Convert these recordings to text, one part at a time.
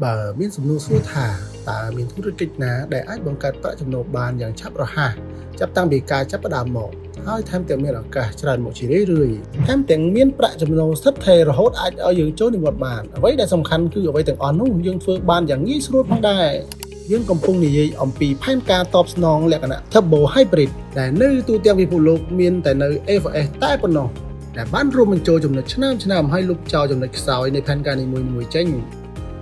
បើមានសំណួរសួរថាតើមានធុរកិច្ចណាដែលអាចបង្កើតប្រាក់ចំណូលបានយ៉ាងឆាប់រហ័សចាប់តាំងពីការចាប់ផ្ដើមមកហើយថែមទាំងមានឱកាសច្រើនមកជារឿយៗថែមទាំងមានប្រាក់ចំណូលស្ថិតស្ថេររហូតអាចឲ្យយើងចូលនិវត្តន៍បានអ្វីដែលសំខាន់គឺអ្វីទាំងអស់នោះយើងធ្វើបានយ៉ាងងាយស្រួលផងដែរយើងកំពុងនិយាយអំពីផែនការតបស្នងលក្ខណៈ Turbo Hybrid ដែលនៅទូទាំងពិភពលោកមានតែនៅ A4S តែប៉ុណ្ណោះដែលបានរួមបញ្ចូលចំណុចឆ្នើមឆ្នើមហើយលុបចោលចំណុចខ្សោយនៃផែនការនីមួយៗចេញ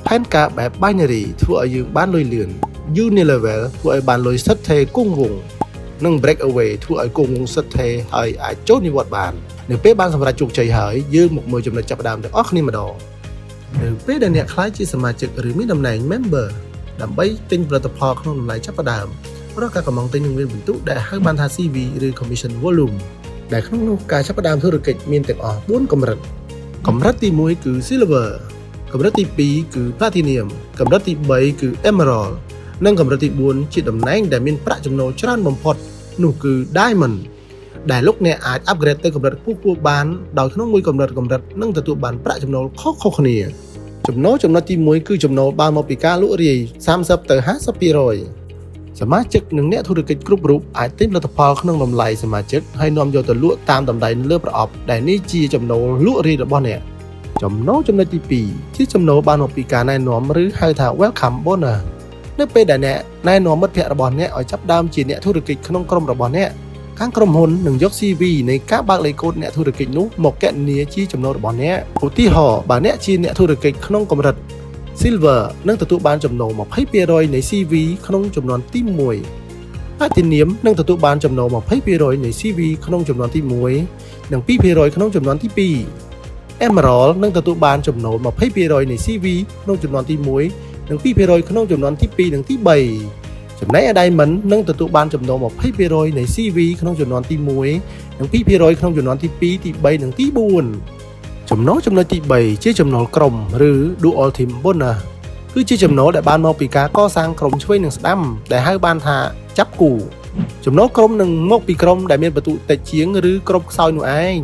ផែនការបែប binary ធ្វើឲ្យយើងបានលុយលឿន Unilevel ធ្វើឲ្យបានលុយស្ថិតស្ថេរគង់វង្សនិង Breakaway ធ្វើឲ្យគង់វង្សស្ថិតស្ថេរហើយអាចចូលនិវត្តន៍បាននៅពេលបានសម្រេចជោគជ័យហើយយើងមកមើលចំណុចចាប់ផ្ដើមទាំងអស់គ្នាម្ដងនៅពេលដែលអ្នកក្លាយជាសមាជិកឬមានតំណែង member ដើម្បីទិញផលិតផលក្នុងតម្លៃចាប់ផ្ដើមរាល់ការកម្មង់ទិញនឹងមានពិន្ទុដែលហៅបានថា CV ឬ Commission Volume ដែលក្នុងនោះការចាប់ផ្ដើមធុរកិច្ចមានទាំងអស់4កម្រិតកម្រិតទី1គឺ Silver កម្រិតទី2គឺ Platinum កម្រិតទី3គឺ Emerald និងកម្រិតទី4ជាតំណែងដែលមានប្រាក់ចំណូលច្រើនបំផុតនោះគឺ Diamond ដែលលោកអ្នកអាច upgrade ទៅកម្រិតខ្ពស់ៗបានដោយក្នុងមួយកម្រិតកម្រិតនឹងទទួលបានប្រាក់ចំណូលខុសៗគ្នាចំណូលចំណុចទី1គឺចំណូលបានមកពីការលក់រាយ30ទៅ50%សមាជិកនិងអ្នកធុរកិច្ចគ្រប់រូបអាចទិញផលិតផលក្នុងតម្លៃសមាជិកហើយនាំយកទៅលក់តាមតម្លៃនៅលើប្រអប់ដែលនេះជាចំណូលលក់រាយរបស់អ្នកចំណូលចំណុចទី2ជាចំណូលបានមកពីការណែនាំឬហៅថា welcome bonus នៅពេលដែលអ្នកណែនាំមិត្តភ័ក្តិរបស់អ្នកឲ្យចាប់ផ្ដើមជាអ្នកធុរកិច្ចក្នុងក្រុមរបស់អ្នកខាងក្រុមហ៊ុននឹងយក CV នៃការបើកលេខកូដអ្នកធុរកិច្ចនោះមកគណនាជាចំណូលរបស់អ្នកឧទាហរណ៍បើអ្នកជាអ្នកធុរកិច្ចក្នុងកម្រិត Silver នឹងទទួលបានចំណូល20%នៃ CV ក្នុងចំនួនទី1 Platinum នឹងទទួលបានចំណូល20%នៃ CV ក្នុងចំនួនទី1និង2%ក្នុងចំនួនទី2 Emerald នឹងទទួលបានចំណូល20%នៃ CV ក្នុងចំនួនទី1និង2%ក្នុងចំនួនទី2និងទី3ចំណែកឯ Diamond នឹងទទួលបានចំណូល20%នៃ CV ក្នុងចំនួនទី1និង2%ក្នុងចំនួនទី2ទី3និងទី4ចំណូលចំណុចទី3ជាចំណូលក្រុមឬ Dual Team Bonus គឺជាចំណូលដែលបានមកពីការកសាងក្រុមឆ្វេងនិងស្ដាំដែលហៅបានថាចាប់គូចំណូលក្រុមនឹងមកពីក្រុមដែលមានពិន្ទុតិចជាងឬក្រុមខ្សោយនោះឯង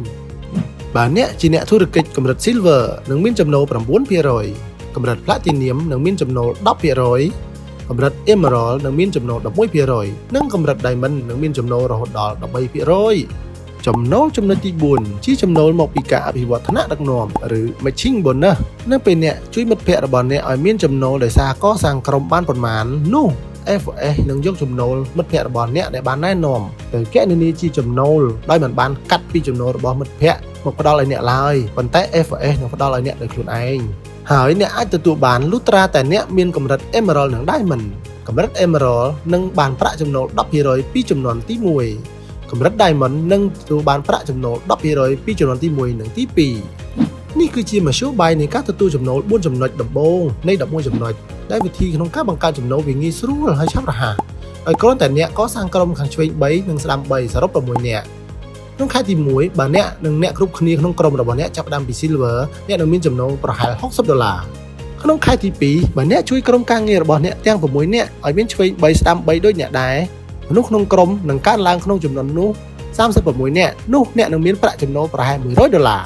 បើអ្នកជាអ្នកធុរកិច្ចកម្រិត Silver នឹងមានចំណូល9%កម្រិត Platinum នឹងមានចំណូល10%កម្រិត Emerald នឹងមានចំណូល11%និងកម្រិត Diamond នឹងមានចំណូលរហូតដល់13%ចំណូលចំណុចទី4ជាចំណូលមកពីការអភិវឌ្ឍថ្នាក់ដឹកនាំឬ Matching Bonus នៅពេលអ្នកជួយមិត្តភ័ក្តិរបស់អ្នកឲ្យមានចំណូលដោយសារកសាងក្រុមបានប៉ុន្មាននោះ A4S នឹងយកចំណូលមិត្តភ័ក្តិរបស់អ្នកដែលបានណែនាំទៅគណនាជាចំណូលដោយមិនបានកាត់ពីចំណូលរបស់មិត្តភ័ក្តិមកផ្ដល់ឲ្យអ្នកឡើយប៉ុន្តែ A4S នឹងផ្ដល់ឲ្យអ្នកដោយខ្លួនឯងហើយអ្នកអាចទទួលបានលុះត្រាតែអ្នកមានកម្រិត Emerald និង Diamond កម្រិត Emerald នឹងបានប្រាក់ចំណូល10%ពីចំនួនទី1កម្រិត Diamond នឹងទទួលបានប្រាក់ចំណូល10%ពីចំនួនទី1និងទី2នេះគឺជាមធ្យោបាយនៃការទទួលចំណូល4ចំណុចដំបូងនៃ11ចំណុចដែលវិធីក្នុងការបង្កើតចំណូលវាងាយស្រួលហើយឆាប់រហ័សដោយគ្រាន់តែអ្នកកសាងក្រុមខាងឆ្វេង3និងស្ដាំ3សរុប6នាក់ក្នុងខែទី1បើអ្នកនិងអ្នកគ្រប់គ្នាក្នុងក្រុមរបស់អ្នកចាប់ផ្ដើមពី Silver អ្នកនឹងមានចំណូលប្រហែល60ដុល្លារក្នុងខែទី2បើអ្នកជួយក្រុមការងាររបស់អ្នកទាំង6នាក់ឲ្យមានឆ្វេង3ស្ដាំ3ដូចអ្នកដែរមនុស្សក្នុងក្រុមនឹងកើនឡើងក្នុងចំនួននោះ36នាក់នោះអ្នកនឹងមានប្រាក់ចំណូលប្រហែល100ដុល្លារ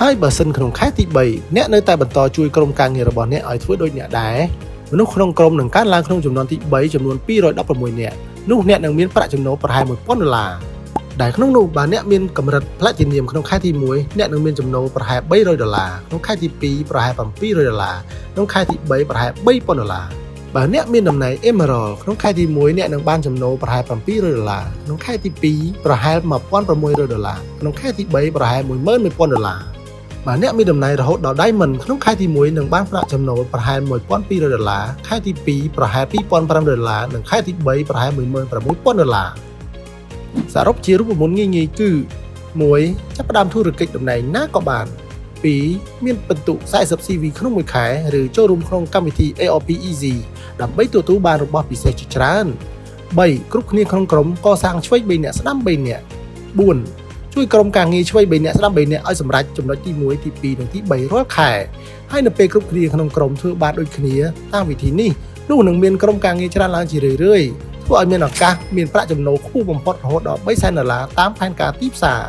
ហើយបើសិនក្នុងខែទី3អ្នកនៅតែបន្តជួយក្រុមការងាររបស់អ្នកឲ្យធ្វើដូចអ្នកដែរមនុស្សក្នុងក្រុមនឹងកើនឡើងក្នុងចំនួនទី3ចំនួន216នាក់នោះអ្នកនឹងមានប្រាក់ចំណូលប្រហែល1000ដុល្លារដែលក្នុងនោះបើអ្នកមានកម្រិត Platinum ក្នុងខែទី1អ្នកនឹងមានចំណូលប្រហែល300ដុល្លារក្នុងខែទី2ប្រហែល700ដុល្លារក្នុងខែទី3ប្រហែល3000ដុល្លារបើអ្នកមានតំណែង Emerald ក្នុងខែទី1អ្នកនឹងបានចំណូលប្រហែល700ដុល្លារក្នុងខែទី2ប្រហែល1600ដុល្លារក្នុងខែទី3ប្រហែល11000ដុល្លារបើអ្នកមានតំណែងរហូតដល់ Diamond ក្នុងខែទី1នឹងបានប្រាក់ចំណូលប្រហែល1200ដុល្លារខែទី2ប្រហែល2500ដុល្លារនិងខែទី3ប្រហែល16000ដុល្លារសរុបជារូបមន្តងាយៗគឺ1ចាប់ផ្ដើមធុរកិច្ចតំណែងណាក៏បាន2មានពិន្ទុ40 CV ក្នុងមួយខែឬចូលរួមក្នុងកម្មវិធី ARP Easy ដើម្បីទទួលបានរបស់ពិសេសជាច្រើន3គ្រប់គ្នាក្នុងក្រុមកសាងឆ្វេង3នាក់ស្ដាំ3នាក់4ជួយក្រុមការងារឆ្វេង3នាក់ស្ដាំ3នាក់ឲ្យសម្រេចចំណុចទី1ទី2និងទី3រាល់ខែហើយនៅពេលគ្រប់គ្នាក្នុងក្រុមធ្វើបានដូចគ្នាតាមវិធីនេះនោះនឹងមានក្រុមការងារច្រើនឡើងជារឿយៗធ្វើឲ្យមានឱកាសមានប្រាក់ចំណូលខ្ពស់បំផុតរហូតដល់3សែនដុល្លារតាមផែនការទីផ្សារ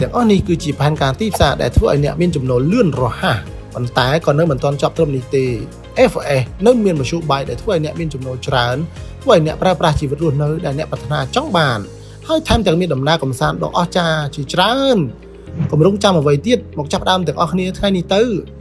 ទាំងអស់នេះគឺជាផែនការទីផ្សារដែលធ្វើឲ្យអ្នកមានចំណូលលឿនរហ័ស។ ប៉ុន្តែក៏នៅមិនទាន់ចប់ត្រឹមនេះទេ AFS នៅមានមធ្យោបាយដែលធ្វើឲ្យអ្នកមានចំណូលច្រើនធ្វើឲ្យអ្នកប្រើប្រាស់ជីវិតរស់នៅដែលអ្នកប្រាថ្នាចង់បានហើយថែមទាំងមានដំណើរកម្សាន្តដ៏អស្ចារ្យជាច្រើនកុំរងចាំអ្វីទៀតមកចាប់ផ្ដើមទាំងអស់គ្នាថ្ងៃនេះទៅ។